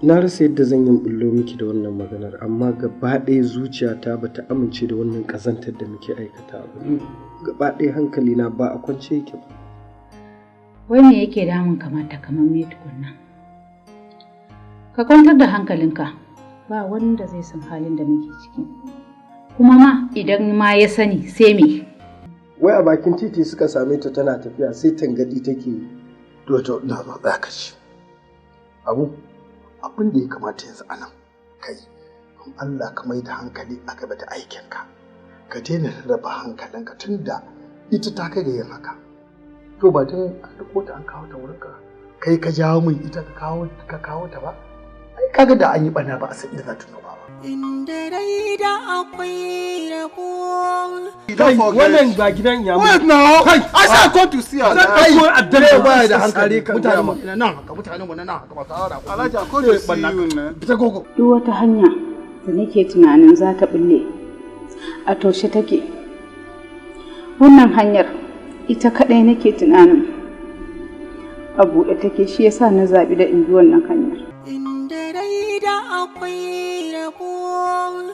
Na rasa yadda zan yi bullo miki da wannan maganar, amma gaba ɗaya zuciyata ba ta amince da wannan ƙazantar da muke aikata ba. Ni gaba ɗaya hankalina ba a kwance yake ba. Wai me yake damun kamata kamar me tukunna? Ka kwantar da hankalinka, ba wanda zai san halin da muke ciki. Kuma ma idan ma ya sani, sai me? Wai a bakin titi suka same ta tana tafiya, sai tangadi take yi. To, ina zo, tsaya ka ci. Abin da ya kamata yanzu anan kai, don Allah ka mai da hankali a gaba da aikinka. Ka daina rarraba hankalinka, tunda ita ta kai ga yin haka. To, ba don an riko ta an kawo ta wurinka, kai ka jawo min ita ka kawo ta ba. Ai kaga da an yi bana ba a san inda za ta nufa ba. Inda rai da akwai rabo. Kai, wannan ba gidan ya Wait now. Kai, I said come to see her. Zan ɗauko addar Kai da baya da suka hankali. sare kan Mutanen mu gaya. na nan haka, mutanen mu na nan haka masu ara. Alhaji, I come to see you now. Fita gogo. Duk wata hanya da nake tunanin za ta bulle a toshe take. Wannan hanyar ita kaɗai nake tunanin a buɗe take, shi yasa na zaɓi da in bi wannan hanyar. Inda rai da akwai rabo.